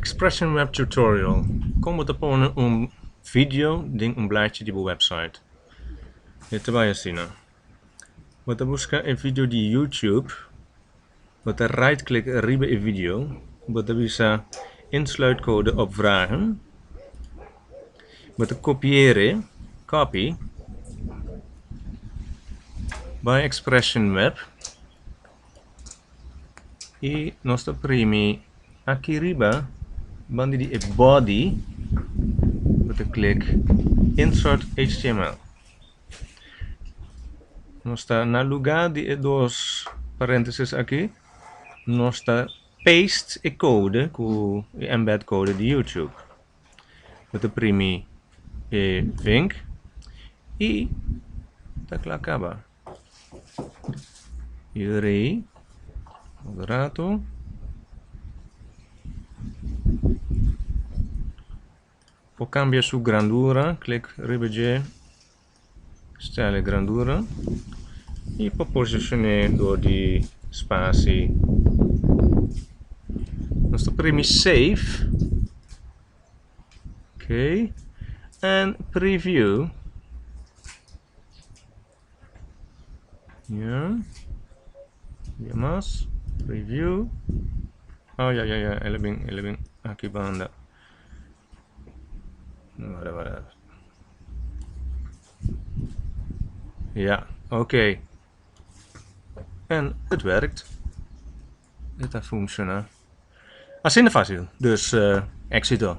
Expression Web Tutorial, Kon bo ta pone un video den un blachi di bo website? E ta bai asina. Bo ta buska e video di YouTube, bo ta right click riba e video, bo ta bisa insluitcode opvragen, bo ta kopi'e, copy, bai Expression Web, I nos ta primi aki riba banda di e body bo ta click insert html. Nos ta na luga di e dos parentesis aki nos ta paste e code ku e embed code di YouTube. Bo ta primi e vink i ta kla kaba. Yuri un rato. Por cambia su grandura, click riba dje, style grandura y por posicione door di spatie. Nos ta primi save. Ok, en preview. Ja. Dia mas. Preview. Oh ja, ja, ja. El a bin, el a bin aki banda. Wara, wara. Ja, oké. En het werkt. Het ta funciona. Asina fácil. Dus, éxito.